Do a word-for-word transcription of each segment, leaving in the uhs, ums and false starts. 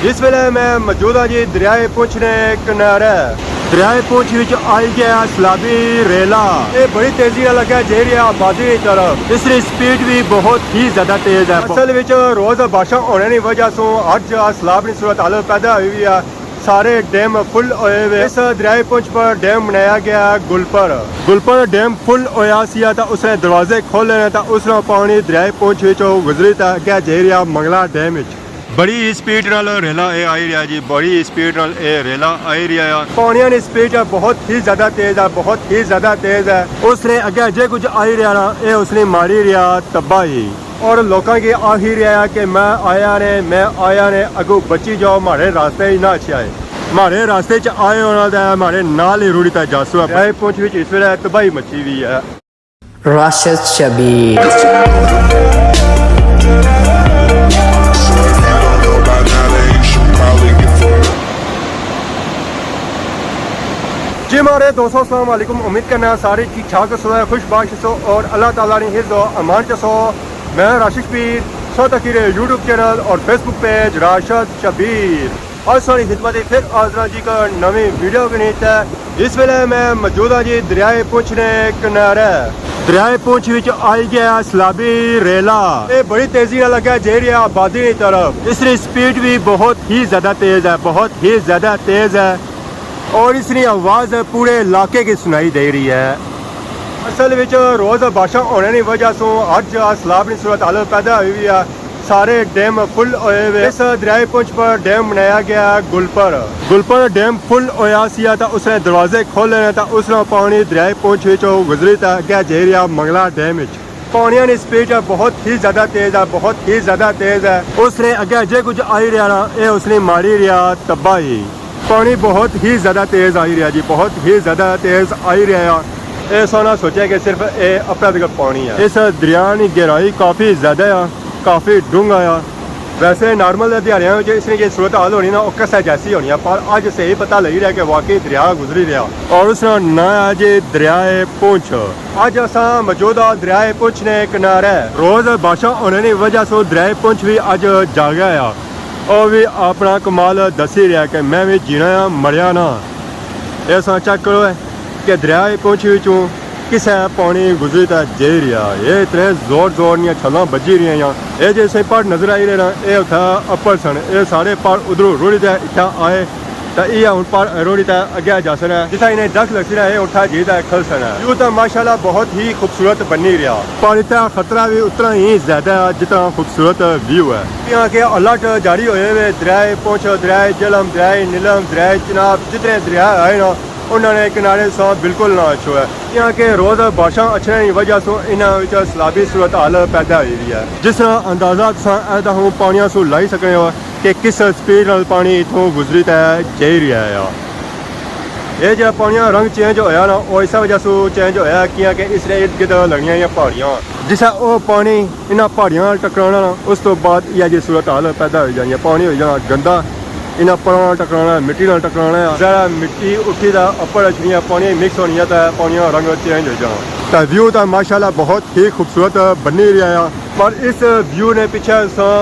اس ویلے میں موجود ہاں جی دریائے پونچھ نے کنارے۔ دریائے پونچھ وچ آئی گیا سیلابی ریلا۔ یہ بڑی تیزی نال اگے جائی رہیا آبادی نی طرف۔ اس نی سپیڈ بھی بہت ہی زیادہ تیز ہے۔ اصل وچ روز بارشاں ہونے نی وجہ سوں ہر جگہ سیلاب نی صورتحال پیدا ہوئی ہوئی ہے۔ سارے ڈیم فل ہوئے ہوئے۔ اس دریائے پونچھ پر ڈیم بنایا گیا ہے گلپر۔ گلپر ڈیم فل ہویا سی تے اس نے دروازے کھولے نے تے اس نے پانی دریائے پونچھ وچوں گزری تے اگے جائی رہیا منگلا ڈیم وچ۔ بڑی سپیڈ نال ریلا اے آئی رہیا جی، بڑی سپیڈ نال اے ریلا آئی رہیا ہے۔ پانیاں نی سپیڈ بہت ہی زیادہ تیز ہے، بہت ہی زیادہ تیز ہے۔ اس نے اگے جے کچھ آئی رہیا نا، اے اس نے ماری رہیا تباہی۔ اور لوکاں کی آخی رہیا کہ میں آیا نے، میں آیا نے، اگوں بچی جاؤ، ماڑے راستے ہی نہ اچھے آئے۔ ماڑے راستے چ آئے ہونا تے ماڑے نال ہی روڑی تے جاسو ہے۔ دریائے پونچھ وچ اس ویلے تباہی مچی ہوئی ہے۔ راشد شبیر۔ جی ماڑے دوستو، السلام علیکم۔ امید کرنا سارے ٹھیک ٹھاک سو، خوش باش سو اور اللہ تعالیٰ نے حفظ و امان چ سو۔ میں راشد شبیر، سو تکی رہے یوٹیوب چینل اور فیس بک پیج راشد شبیر۔ آج ساری خدمت پھر حاضر ہاں جی کا نویں ویڈیو کے نیچے۔ اس ویلے میں موجود ہاں جی دریائے پونچھ نے کنارے۔ دریائے پونچھ وچ آئی گیا سیلابی ریلا۔ یہ بڑی تیزی نال اگے جائی رہیا آبادی نی طرف۔ اس نی سپیڈ بھی بہت ہی زیادہ تیز ہے، بہت ہی زیادہ تیز ہے، اور اس نی آواز پورے علاقے کی سنائی دے رہی ہے۔ اصل وچ روز بارشاں ہونے نی وجہ سوں ہر جگہ سیلاب نی صورتحال پیدا ہوئی ہوئی ہے۔ سارے ڈیم فل ہوئے ہوئے۔ اس دریائے پونچھ پر ڈیم بنایا گیا ہے گلپر۔ گلپر ڈیم فل ہویا سی تے اس نے دروازے کھولے نے تے اس نے پانی دریائے پونچھ وچوں گزری تے اگے جائی رہیا منگلا ڈیم وچ۔ پانیاں نی سپیڈ بہت ہی زیادہ تیز ہے، بہت ہی زیادہ تیز ہے۔ اس نے اگے جے کچھ آئی رہیا نا، اے اس نے ماری رہیا تباہی۔ پانی بہت ہی زیادہ تیز آئی رہیا جی، بہت ہی زیادہ تیز آئی رہیا۔ اے سونا سوچیا کہ صرف اے اپنا تک پانی ہے۔ اس دریا نی گہرائی کافی زیادہ ہے، کافی ڈونگا ہے۔ ویسے نارمل دیہاڑیاں وچ اس نے یہ صورت حال ہونی نا، او کسے جیسی ہونی ہے، پر اج صحیح پتہ لگی رہیا کہ واقعی دریا گزری رہیا۔ اور اس نا ناں ہے جی دریائے پونچھ۔ اج اساں موجود ہاں دریائے پونچھ نے کنارے۔ روز بارشاں ہونے نی وجہ سوں دریائے پونچھ بھی اج جاگیا ہے۔ او بھی اپنا کمال دسی رہیا کہ میں بھی جینا ہاں، مریا نہ۔ اے ساں چیک کرو اے کہ دریائے پونچھ وچوں کسے پانی گزری تے جائی رہیا۔ اے اتنے زور زور نیاں چھلاں بجی رہیاں۔ اے جے سے پہاڑ نظر آئی رہے نا، اے اتھا اپر سن۔ اے سارے پہاڑ ادھروں روڑی تے اتھا آئے۔ تے ایہہ ہن پار روڑی تے اگے جاسن ہے، جتھا انہیں ڈکھ لگسی نا، اے اتھا جی تے کھلسن ہے۔ ویو تے ماشاءاللہ بہت ہی خوبصورت بنی رہیا۔ پانی تے خطرہ بھی اتنا ہی زیادہ ہے جتنا خوبصورت ویو ہے۔ یہاں کے الرٹ جاری ہوئے ہوئے دریائے پونچھ، دریائے جہلم، دریائے نیلم، دریائے چناب، جتنے دریا آئے نا، انہاں نے کنارے سا بالکل نہ اچھو ہے۔ یہاں کے روز بارشاں اچھنے کی وجہ سے انہاں وچ سیلابی صورتحال پیدا ہوئی ہوئی ہے، جس طرح اندازہ تساں اے تاں ہوں پانیاں سوں لائی سکنے ہو کہ کس سپیڈ نال پانی اتھوں گزری تے جائی رہیا ہے۔ اے جیہڑا پانی نا رنگ چینج ہویا نا، او اسے وجہ سوں چینج ہویا ہے کیاں کہ اس نے ارد گرد لگنیاں ہوئیاں پہاڑیاں، جسے او پانی انہاں پہاڑیاں نال ٹکرانا نا، اس تو بعد ایہہ جی صورتحال پیدا ہوئی جانی ہے۔ پانی ہوئی جانا گندا، انہاں پہاڑاں نال ٹکرانا ہے، مٹی نال ٹکرانا ہے۔ ذرا مٹی اٹھی تے اپر اچھنی ہے، پانی مکس ہونی ہے تے پانی نا رنگ چینج ہوئی جانا۔ تے ویو تے ماشاءاللہ بہت ہی خوبصورت بنی رہیا ہے، پر اس ویو نے پچھے اساں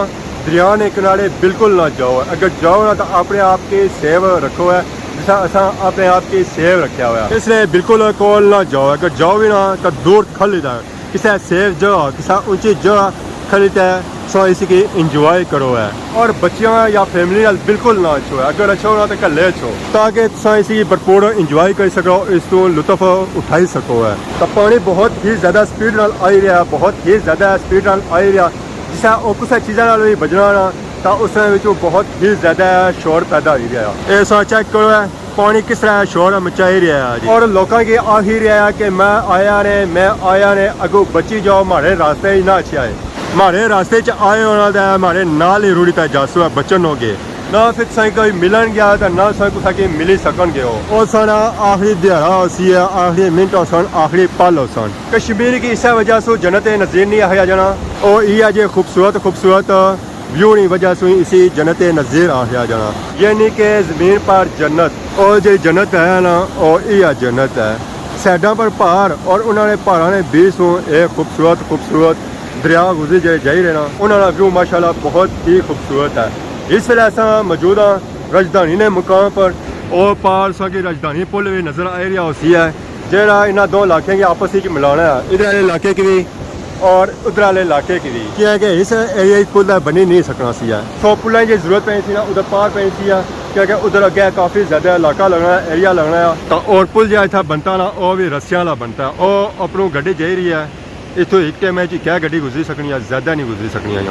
دریا نے کنارے بالکل نہ جاؤ۔ اگر جاؤ نا تو اپنے آپ کی سیو رکھو ہے، جسا اساں اپنے آپ کی سیو رکھیا ہوا ہے۔ اس نے بالکل کول نہ جاؤ۔ اگر جاؤ بھی نا تو دور کھلی تے کسے سیف جگہ، کسے اونچی جگہ کھلی تے سو اس کی انجوائے کرو ہے۔ اور بچیاں یا فیملی نال بالکل نہ اچھو ہے۔ اگر اچھو نا تو کلے اچھو تاکہ تساں اس کی بھرپور انجوائے کری سکو، اس تو لطف اٹھائی سکو ہے۔ تو پانی بہت ہی زیادہ سپیڈ نال آئی رہیا، بہت ہی زیادہ سپیڈ نال آئی رہیا۔ جسے او کسے چیزاں نال وی بجنا نا، تاں اس نے وچوں بہت ہی زیادہ شور پیدا ہوئی رہیا۔ اے سا چیک کرو ہے، پانی کس طرح شور مچائی رہیا ہے جی۔ اور لوکاں کی آخی رہیا ہے کہ میں آیا نے، میں آیا نے، اگوں بچی جاؤ، ماڑے راستے ہی نہ اچھے آئے۔ ماڑے راستے چ آئے ہونا تے ماڑے نال ہی روڑی تے جاسو ہے، بچن ہو گئے۔ نہ پھر تساں کوئی ملن گیا تے نہ تساں کسا کی ملی سکن گئے ہو۔ او ساڑا آخری دیہاڑا ہوسی ہے، آخری منٹ ہوسن، آخری پل ہوسن۔ کشمیر کی اسے وجہ سو جنت نذیر نہیں آخیا جانا۔ او ایہہ جے خوبصورت خوبصورت ویو نی وجہ سو ہی اسی جنت نذیر آخیا جانا، یعنی کہ زمین پر جنت۔ او جے جنت ہے نا، او ایہہ جنت ہے۔ سائیڈاں پر پہاڑ اور انہاں نے پہاڑاں نے بیچ سو ایک خوبصورت خوبصورت دریا گزری جے جائی رہنا۔ انہاں نا ویو ماشاءاللہ بہت ہی خوبصورت ہے۔ اس ویلے اساں موجود ہاں راجدھانی نے مقام پر۔ اور پار ساں کی راجدھانی پل وی نظر آئی رہیا ہوسی ہے، جیڑا انہاں دو علاقیاں کی آپس وچ ملانا ہے، ادھر والے علاقے کی وی اور ادھر والے علاقے کی وی، کیونکہ اس ایریا وچ پل تے بنی نہیں سکنا سی ہے۔ سو پلاں کی ضرورت پینی سی نا، ادھر پار پینی سی ہے، کیونکہ ادھر اگے کافی زیادہ علاقہ لگنا ہے، ایریا لگنا ہے۔ تا اور پل جیڑا اتھا بنتا نا، او وی رسیاں والا بنتا ہے، او اپنوں گڈی جائی رہی ہے۔ اتھوں ایک ٹائم وچ کیا گڈی گزری سکنی ہے، زیادہ نہیں گزری سکنی ہے۔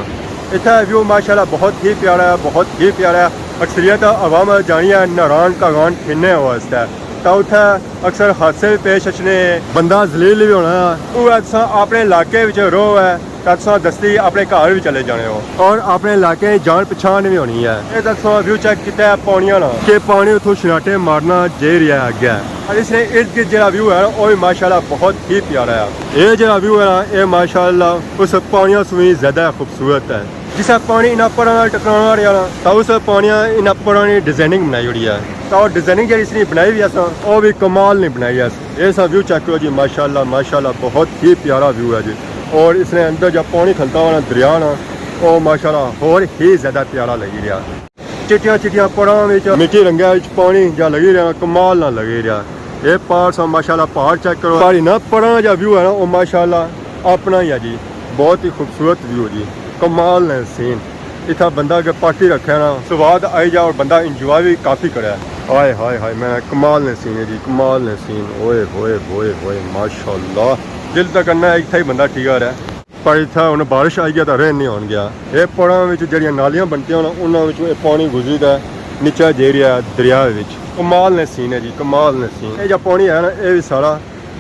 اتھا ویو ماشاءاللہ بہت ہی پیارا ہے، بہت ہی پیارا ہے۔ اکثریت عوام جانی ہے ناران کاغان پھرنے واسطے، تا اتھا اکثر حادثے بھی پیش اچھنے، بندہ ذلیل بھی ہونا ہے۔ وہ تساں اپنے علاقے وچ رہو ہے، تا تساں دستی اپنے گھر بھی چلے جانے ہو اور اپنے علاقے جان پچھان بھی ہونی ہے۔ اے تساں ویو چیک کیتا ہے پانیاں نا، کہ پانی اتھوں شناٹے مارنا جائی رہیا ہے اگے۔ اور اس نے ارد گرد جڑا ویو ہے نا، وہ بھی ماشاءاللہ بہت ہی پیارا ہے۔ اے جڑا ویو ہے نا، اے ماشاءاللہ اس پانیاں سوں وی زیادہ خوبصورت ہے۔ جسے پانی انہاں پڑاں نال ٹکرانا رہیا نا، تاں اس پانیاں انہاں پڑاں نی ڈیزائننگ بنائی ہوئی ہے۔ تاں او ڈیزائننگ جیڑی اس نی بنائی ہوئی ہے اساں، او وی کمال نی بنائی ہے۔ اے سا ویو چیک کرو جی، ماشاءاللہ، ماشاءاللہ، بہت ہی پیارا ویو ہے جی۔ اور اس نے اندر جا پانی کھلتا ہوا نا، دریا نا، او ماشاءاللہ ہور ہی زیادہ پیارا لگی رہیا۔ چٹیاں چٹیاں پڑاں وچ مٹی رنگا وچ پانی جا لگی رہیا، کمال نہ لگی رہیا۔ اے پار سا ماشاءاللہ پہاڑ چیک کرو۔ پہاڑی نا پڑاں جا ویو ہے نا، او ماشاءاللہ اپنا ہی ہے جی، بہت ہی خوبصورت ویو جی، کمال نے سین۔ اتھا بندہ اگر پارٹی رکھے نا، سواد آئی جا اور بندہ انجوائے بھی کافی کرے۔ ہائے ہائے ہائے، میں کمال نے سین ہے جی، کمال نے سین۔ اوئے ہوئے ہوئے ہوئے، ماشاءاللہ۔ دل تک کرنا ہے اتھا ہی بندہ ٹھیکا رہے۔ پر اتھا ہن بارش آئی گیا تاں رہن نہیں ہون گیا۔ اے پڑاں وچ جڑیاں نالیاں بنتیاں ہن، انہاں وچوں اے پانی گزری تے نیچے جائی رہیا دریا وچ۔ کمال نے سین ہے جی، کمال نے سین۔ اے جا پانی ہے نا، اے وی سارا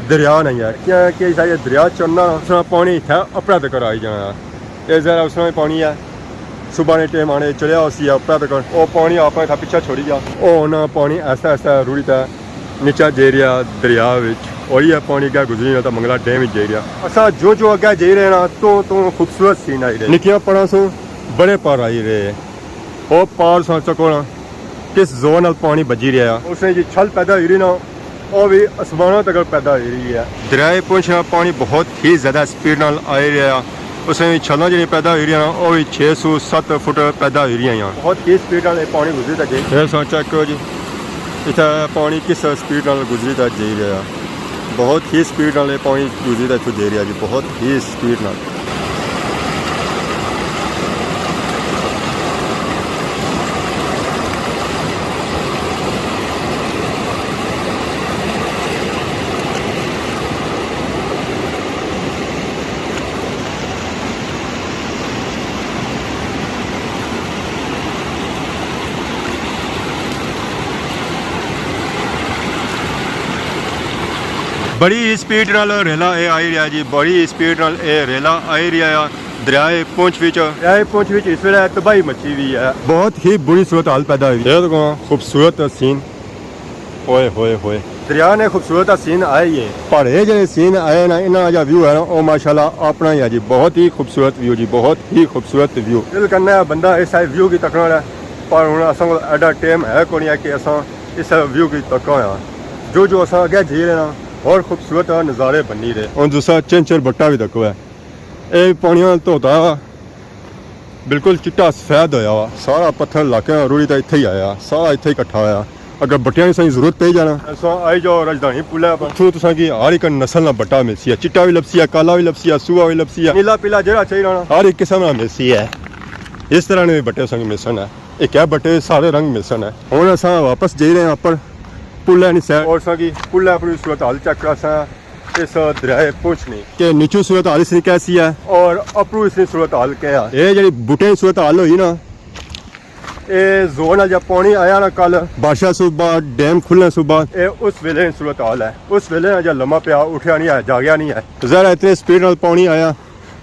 دریا نہیں ہے، کیونکہ اس طرح دریا چڑھنا، اس طرح پانی اتھا اپرا تک آئی جانا۔ اے ذرا اس طرح پانی ہے، صبح نے ٹائم آنے چڑھیا ہوسی ہے اپرا تک، او پانی آپ اتھا پچھا چھوڑی گیا۔ او ہن پانی آہستہ آہستہ رڑی تے نیچا جائی رہیا دریا وچ، اور یہ پانی اگے گزری رہیا تاں منگلا ڈیم وچ جائی رہیا۔ اساں جو جو اگے جائی رہے نا، تو تو خوبصورت سین آئی رہے۔ نکیاں پڑاں سوں بڑے پار آئی رہے۔ او پار ساں چکو نا، کس زور نال پانی بجی رہیا۔ اس نے جی چھل پیدا ہوئی رہی نا، او بھی آسماناں تک پیدا ہوئی رہی ہے۔ دریائے پونچھ نا پانی بہت ہی زیادہ سپیڈ نال آئی رہیا۔ اس نے چھلاں جڑیاں پیدا ہوئی رہیاں، او بھی چھ سو ست فٹ پیدا ہوئی رہیاں ہیں۔ بہت ہی سپیڈ نال اے پانی گزری تے جائی۔ اے ساں چیک کرو جی، اتھا پانی کس سپیڈ نال گزری تے جائی رہیا۔ بہت ہی سپیڈ نال اے پانی گزری تے اتھوں جائی رہیا جی، بہت ہی سپیڈ نال۔ بڑی ہی سپیڈ نال ریلا اے آئی رہیا جی، بڑی ہی سپیڈ نال اے ریلا آئی رہیا ہے دریائے پونچھ وچ۔ دریائے پونچھ وچ اس ویلے تباہی مچی ہوئی ہے، بہت ہی بری صورت حال پیدا ہوئی ہے۔ اے دیکھو خوبصورت سین، اوئے ہوئے ہوئے۔ دریا نے خوبصورت سین آئے ہی ہے، پر اے جڑے سین آئے نا، انہاں جا ویو ہے نا، او ماشاءاللہ اپنا ہی ہے جی، بہت ہی خوبصورت ویو جی، بہت ہی خوبصورت ویو۔ دل کرنا ہے بندہ اس ویو کی تکنا ہے، پر ہن اساں کول ایڈا ٹائم ہے کونی ہے کہ اساں اس ویو کی تکاں آں۔ جو جو اساں اگے جائی رہے نا، ہور خوبصورت نظارے بنی رہے۔ ہن تساں چنچر بٹا وی تکو ہے، اے پانیاں نال دھوتا ہوا، بالکل چٹا سفید ہویا ہوا، سارا پتھر علاقے نا رڑی تے اتھے ہی آیا، سارا اتھے ہی اکٹھا ہویا۔ اگر بٹیاں نی سائیں ضرورت پئی جانا۔ تساں آئی جاؤ راجدھانی پل ہے پر۔ اتھوں تساں کی ہر ایک نسل نا بٹا ملسی ہے، چٹا وی لبسی ہے، کالا وی لبسی ہے، سوہا وی لبسی ہے، نیلا پیلا جیڑا چاہیے نا، ہر ایک قسم نا ملسی ہے۔ اس طرح نے وی بٹے تساں کی ملسن ہے۔ ایک ہے بٹے سارے رنگ ملسن ہے۔ ہن اساں واپس جائی رہے ہیں اپر پل ہے نی سائیڈ۔ اور تساں کی پل ہے اپنی صورت حال چیک کراساں اس دریائے پونچھ نی۔ کہ نیچو صورت حال اس نی کیسی ہے؟ اور اپرو اس نی صورت حال کیا ہے؟ اے جڑی بوٹے نی صورت حال ہوئی نا، اے زور نال جب پانی آیا نا کل، بارشاں سوں بعد، ڈیم کھلنے سوں بعد، اے اس ویلے نی صورت حال ہے۔ اس ویلے نا جب لما پیا، اٹھیا نہیں ہے، جاگیا نہیں ہے۔ ذرا اتنے سپیڈ نال پانی آیا،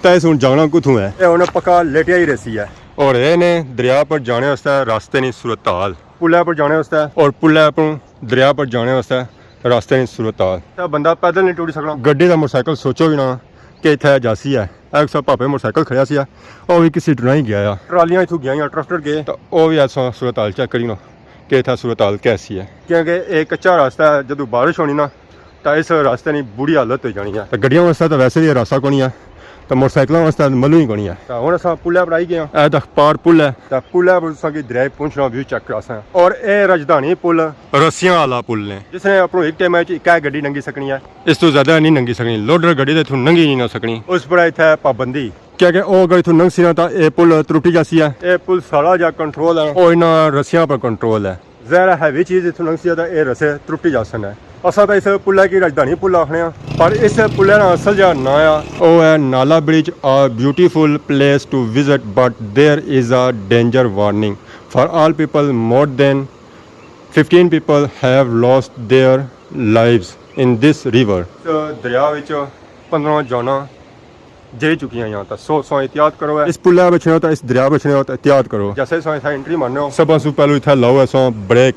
تے اس ہن جاگنا کتھوں ہے؟ اے ہن پکا لیٹیا ہی رہسی ہے۔ اور اے نے دریا پر جانے واسطے راستے نی صورت حال۔ پلے پر جانے واسطے۔ اور پلے پر دریا پر جانے واسطے راستے نی صورت حال۔ تے بندہ پیدل نہیں ٹری سکنا۔ گڈی دا موٹر سائیکل سوچو بھی نہ کہ اتھے جاسی ہے۔ اے سا پاپے موٹر سائیکل کھڑیا سی ہے، او بھی کسی ٹرائی گیا ہے۔ ٹرالیاں اتھوں گیاں، ٹریکٹر گئے۔ تے او بھی ایسا صورت حال چیک کری نا کہ اتھے صورت حال کیسی ہے۔ کیونکہ ایک کچا راستہ ہے، جدوں بارش ہونی نا، تاں اس راستے نی بری حالت ہوئی جانی ہے۔ تاں گڈیاں واسطے تاں ویسے وی اے راستہ کونی ہے، تاں موٹر سائیکلاں واسطے ملوں ہی کونی ہے۔ تاں ہن اساں پلے پر آئی گئے ہاں۔ اے تاں پار پل ہے۔ تاں پلے پر تساں کی دریائے پونچھ نا ویو چیک کراساں۔ اور اے رجدھانی پل رسیاں آلا پل نے، جس نے اپنوں ایک ٹائم وچ اکے گڈی ننگی سکنی ہے۔ اس تو زیادہ نہیں ننگی سکنی، لوڈر گڈی تے اتھوں ننگی نہیں نہ سکنی۔ اس پر اتھے پابندی، کیونکہ او اگر اتھوں ننگسی نا تاں اے پل ترٹی جاسی ہے۔ اے پل سارا جا کنٹرول ہے، او انہاں رسیاں پر کنٹرول ہے۔ ظاہر ہے، ہیوی چیز اتھوں لنگسی ہے تاں اے رسے ترٹی جاسن ہے۔ اساں تاں اس پلے کی رجدھانی پل آخنے آں، پر اس پلے نا اصل جیہڑا ناں آ، او ہے Nala Bridge, a beautiful place to visit, but there is a danger warning for all people. More than fifteen people have lost their lives in this river. اس دریا وچ پندرہ جاناں جائی چکی ہویاں، تاں سو سو احتیاط کرو ہے۔ اس پلے بچنے ہو تاں اس دریا بچنے ہو تاں احتیاط کرو۔ جیسے سو اتھا انٹری مارنے ہو، سب سو پہلو اتھا لاؤ ہے سو بریک،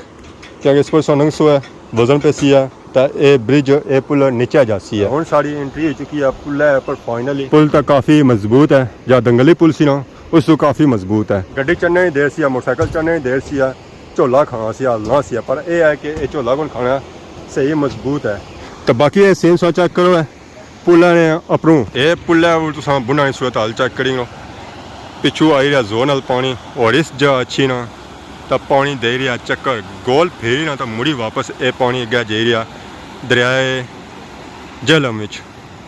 کیونکہ اس پر سو ننگسو ہے، وزن پیسی ہے، تاں اے برج، اے پل نیچے جاسی ہے۔ ہن ساڑی انٹری ہوئی چکی ہے پلے پر فائنلی۔ پل تاں کافی مضبوط ہے، جا دنگلی پل سی نا، اس تو کافی مضبوط ہے۔ گڈی چڑھنے ہی دیر سی ہے، موٹر سائیکل چڑھنے ہی دیر سی ہے، جھولا کھانا سی، ہلنا سی، پر اے ہے کہ اے جھولا کون کھانا ہے، صحیح مضبوط ہے۔ تاں باقی اے سین سو چیک کرو ہے۔ پلے نے اپروں۔ اے پلے اپر تساں بناں نی صورتحال چیک کری لو۔ پچھوں آئی رہیا زور نال پانی، اور اس جگہ اچھی نا تاں پانی دے رہیا چکر، گول پھیری نا تاں مڑی واپس اے پانی اگے جائی رہیا دریائے جہلم وچ،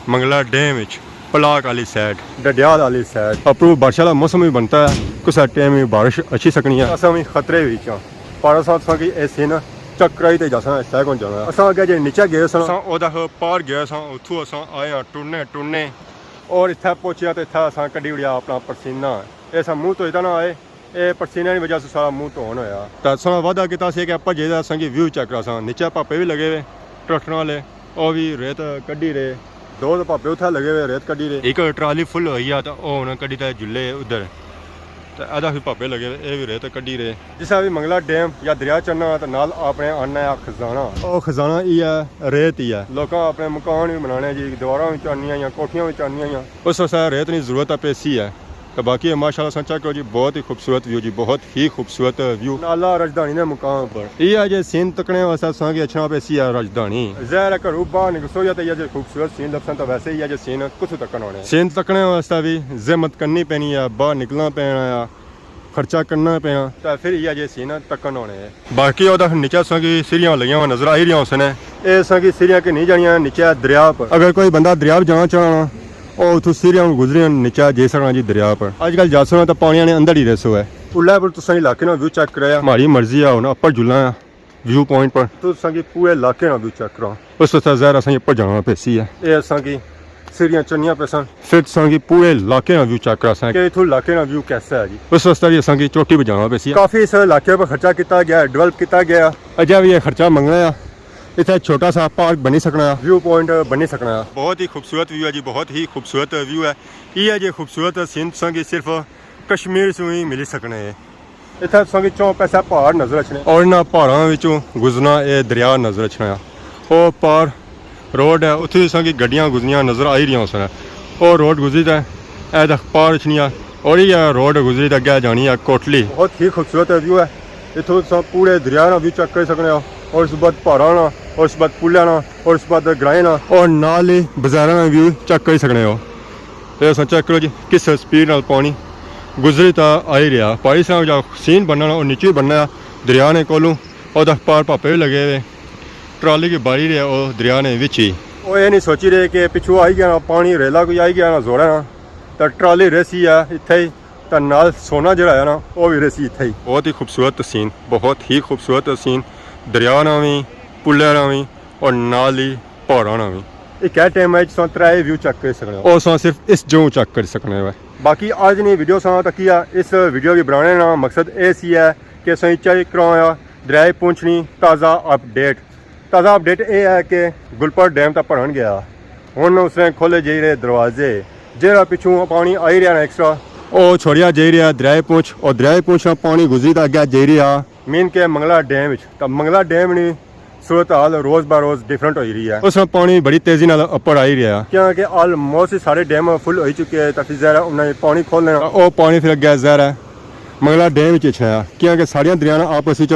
منگلا ڈیم وچ، پلاک آلی سائیڈ، ڈڈیال آلی سائیڈ۔ اپروں بارش آلا موسم وی بنتا ہے، کسا ٹائم وی بارش اچھی سکنی ہے۔ اساں وی خطرے وچ ہاں۔ پر اساں تساں کی اے سین چیک کرائی تے جاساں، اس طرح کون جانا۔ اساں اگے جے نیچے گئے ساں، اساں او دکھ پار گئے ساں، اتھوں اساں آئے ہاں ٹرنے ٹرنے، اور اتھے پہنچے ہاں تے اتھے اساں کڈی اڑیا اپنا پسینہ۔ اے اساں منہ تو اتنا آئے، اے پسینے نی وجہ سے سارا منہ دھون ہویا۔ تے اساں وعدہ کیتا سی کہ اپر جائے تے اساں کی ویو چیک کراساں، نیچے پاپے وی لگے ہوئے ٹریکٹراں آلے، او وی ریت کڈی رہے۔ دو تے پاپے اتھے لگے ہوئے ریت کڈی رہے۔ ایک ٹرالی فل ہوئی آ تے او ہن کڈی تے جلے ادھر۔ تے ادا وی پاپے لگے ہوئے، اے وی ریت کڈی رہے۔ جسا وی منگلا ڈیم یا دریا چڑھنا تے نال اپنے آننا ہے خزانہ۔ او خزانہ ای ہے، ریت ای ہے۔ لوکاں اپنے مکان وی بنانے جی، دیواراں وی چڑھنیاں یا کوٹھیاں وی چڑھنیاں یا۔ اس واسطے ریت نی ضرورت پیسی ہے۔ تے باقی ماشاءاللہ تساں چیک کرو جی، بہت ہی خوبصورت ویو جی، بہت ہی خوبصورت ویو۔ نالا رجدھانی نے مقام پر۔ اے ہے جے سین تکنے واسطے تساں کی اچھنا پیسی ہے رجدھانی۔ ظاہر ہے گھروں باہر نکلسو یا تے اے جے خوبصورت سین لبسن تاں ویسے اے جے سین کتھوں تکن ہونے۔ سین تکنے واسطے وی زحمت کرنی پینی ہے، باہر نکلنا پینا ہے، خرچہ کرنا پینا، تاں فر اے جے سین تکن ہونے۔ باقی او تاں نیچے تساں کی سیڑھیاں لگیاں ہویاں نظر آئی رہیاں ہوسن۔ اے تساں کی سیڑھیاں کہ نہیں جانیاں نیچے دریا پر۔ اگر کوئی بندہ دریا پر جانا چاہنا، او اتھوں سیڑھیاں گزریاں نیچے جائی سکنا جی دریا پر۔ اج کل جاسو نا تاں پانی نے اندر ہی رہسو ہے۔ پلے پر تساں علاقے نا ویو چیک کرایا۔ ماڑی مرضی ہے ہن اپر جلاں ویو پوائنٹ پر۔ تساں کی پورے علاقے نا ویو چیک کراں۔ اس واسطے ظاہر اساں کی اپر جانا پیسی ہے۔ اے اساں کی سیڑھیاں چڑھنیاں پیسن۔ فر تساں کی پورے علاقے نا ویو چیک کراساں کہ اتھوں علاقے نا ویو کیسا ہے جی۔ اس واسطے وی اساں کی چوٹی پر جانا پیسی ہے۔ کافی اس علاقے پر خرچہ کیتا گیا، ڈیولپ کیتا گیا۔ اجے وی اے خرچہ منگنا ہے۔ اتھے چھوٹا سا پارک بنی سکنا ہے۔ ویو پوائنٹ بنی سکنا ہے۔ بہت ہی خوبصورت ویو ہے جی، بہت ہی خوبصورت ویو ہے۔ اے جے خوبصورت سین تساں کی صرف کشمیر سوں ہی ملی سکنے ہیں۔ اتھے تساں کی چوں پاسے پہاڑ نظر اچھنے۔ اور انہاں پہاڑاں وچوں گزرنا اے دریا نظر اچھنا ہے۔ او پار روڈ ہے، اتھے تساں کی گڈیاں گزریاں نظر آئی رہیاں ہوسن۔ او روڈ گزری تے اے تک پار اچھنی ہے، اور اے روڈ گزری تے اگے جانی ہے کوٹلی۔ بہت ہی خوبصورت ویو ہے۔ اتھوں تساں پورے دریا نا ویو چیک کری سکنے ہو، اور اس بعد پہاڑاں نا، اور اس بعد پلاں نا، اور اس بعد گرائیں نا۔ اور نال ہی بازاراں نا ویو چیک کری سکنے ہو۔ اے تساں چیک کرو جی، کس سپیڈ نال پانی گزری تا آئی رہیا۔ پہاڑی سا جا سین بننا نا، او نیچے بننا دریا نے کولوں، او تک پار پاپے وی لگے ہوئے۔ ٹرالی کی باری رہے، او دریا نے وچ ہی۔ او اے نہیں سوچی رہے کہ پچھوں آئی گیا نا پانی، ریلا کوئی آئی گیا نا زورا نا، تے ٹرالی رہسی ہے اتھے ہی، تے نال سونا جڑا ہے نا، او وی رہسی اتھے ہی۔ بہت ہی خوبصورت سین، بہت ہی خوبصورت سین، دریا نا وی، پلے نا وی، اور نال ہی پہاڑاں نا وی۔ اکے ٹائم وچ تساں ترے ویو چیک کری سکنے ہو۔ او تساں صرف اس جگہوں چیک کری سکنے ہو۔ باقی اج نی ویڈیو تساں تکی آ، اس ویڈیو کی بنانے نا مقصد اے سی ہے کہ تساں چیک کراں آ دریائے پونچھ نی تازہ اپڈیٹ۔ تازہ اپڈیٹ اے ہے کہ گلپر ڈیم تاں بھرن گیا، ہن اس نے کھولے جائی رہے دروازے، جیڑا پچھوں پانی آئی رہیا نا ایکسٹرا، او چھوڑیا جائی رہیا دریائے پونچھ، اور دریائے پونچھ نا پانی گزری تے اگے جائی رہیا مین کہ منگلا ڈیم وچ۔ تاں منگلا ڈیم نی صورتحال روز بہ روز ڈفرنٹ ہوئی رہی ہے۔ اس نا پانی بڑی تیزی نال اپر آئی رہیا۔ کیونکہ آلموسٹ سارے ڈیم فل ہوئی چکے ہیں، تاں فر ظاہر ہے انہاں نے پانی کھولنا۔ او پانی فر اگے ظاہر ہے منگلا ڈیم وچ اچھنا ہے، کیونکہ ساریاں دریاواں آپس وچ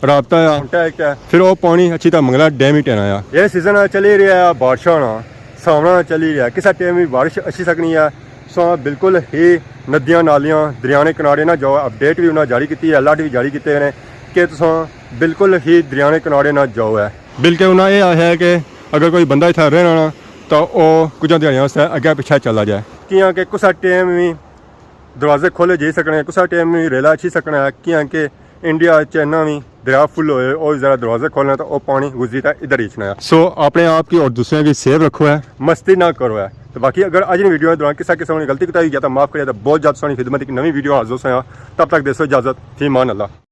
رابطہ آ۔ کانٹیکٹ ہے۔ پھر او پانی اچھی طرح منگلا ڈیم ہی ٹہنا آ۔ یہ سیزن چلی رہا ہے بارشاں نا، ساونا چلی رہا ہے، کسا ٹائم بھی بارش اچھی سکنی ہے۔ سو بالکل ہی ندیاں، نالیاں، دریانے کنارے نہ جاؤ۔ اپڈیٹ بھی انہاں جاری کیتی ہے، الرٹ بھی جاری کیتے ہوئے نے کہ تساں بالکل ہی دریانے کنارے نہ جاؤ ہے۔ بلکہ انہاں یہ آخیا ہے کہ اگر کوئی بندہ اتھا رہنا نا تو او کچھ دیہاڑیاں واسطے اگے پچھے چلا جائے، کیاں کہ کسا ٹائم بھی دروازے کھولے جائی سکنے، کسا ٹائم بھی ریلا اچھی سکنا ہے، کیاں کہ انڈیا، چائنا بھی دریا فل ہوئے، او ذرا دروازے کھولنا تو او پانی گزری تے ادھر ہی اچھنا ہے۔ سو اپنے آپ کی اور دوسرے کی سیف رکھو ہے۔ مستی نہ کرو ہے۔ تو باقی اگر اج نی ویڈیو دوران کسا قسم کی غلطی کوتاہی ہوئی گیا تو معاف کرے، تو بہت جلد سانی خدمت ایک نوی ویڈیو حاضر ہوساں۔ تب تک دیسو اجازت، فی امان اللہ۔